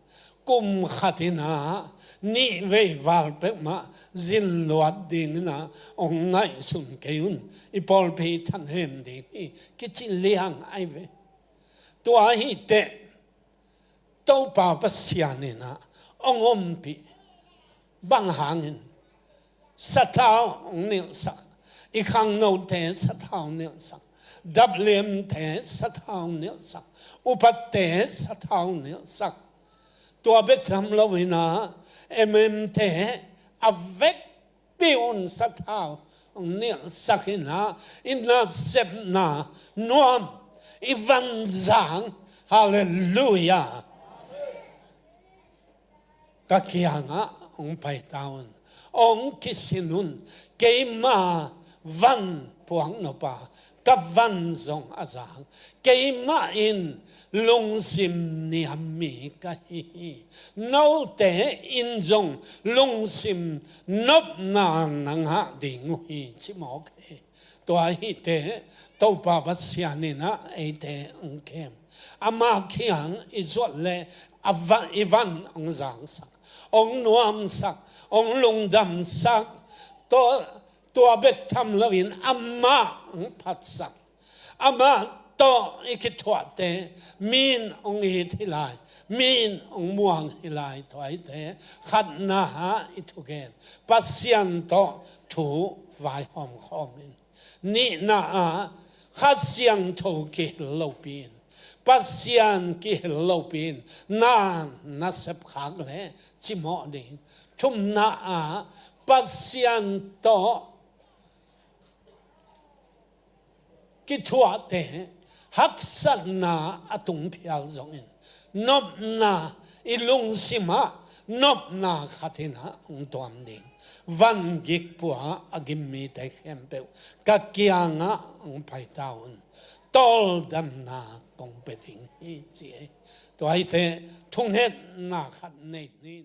kum khat in ah nih vei val peuhmah zin luat ding in ah ong ngaihsun kei un, i pawlpi thanem ding hi, kici liang ahi ve. Tua hi teh Topa Pasian in ah ong ompih. Bang hangin? Sathau ong nilhsak, i khangnote sathau nilhsak, dapliamte sathau nilhsak, upatte sathau nilhsak. Tua bek tham lo in ah M M te a vekpi un sathau ong nilhsak in ah, i nasepna nuam, i van zang. Halleluiah. Ka kiangah ong pai ta un, ong kisin un, keima van puak nop a Ka van zong a zang. Keimah in lungsim niam mi ka hi hi. Note in zong lungsim nopna na ngah ding uh hi, ci mawk hi. Tua hi teh, Topa Pasian in ah eite hong kem. Ama kiang i zuat leh a va-, i van hong zangsak, hong nuamsak, hong lungdamsak. Tua, tua bek tham loin amah hong phatsak. Amah tawh i kithuahte, mi in hong it hi lai, mi in hong muang hi lai. Tua hi teh, khatna ah i thugen, Pasian tawh thu vaihawm khawm in. Nihna ah, Kha Siangtho kihel lopi in, Pasian kihel lopi in, na, na sepkhak leh cimawh ding. Thumna ah, Pasian tawh kithuahte haksatna a tung phial zongin, nopna, i lungsim ah nopna khat in ah hong tuam ding. Van gik pua a gim mite khempeuh ka kiangah hong pai ta un. Tawldamna kong pia ding hi, ci hi. Tua hi teh, thungetna khat nei ni.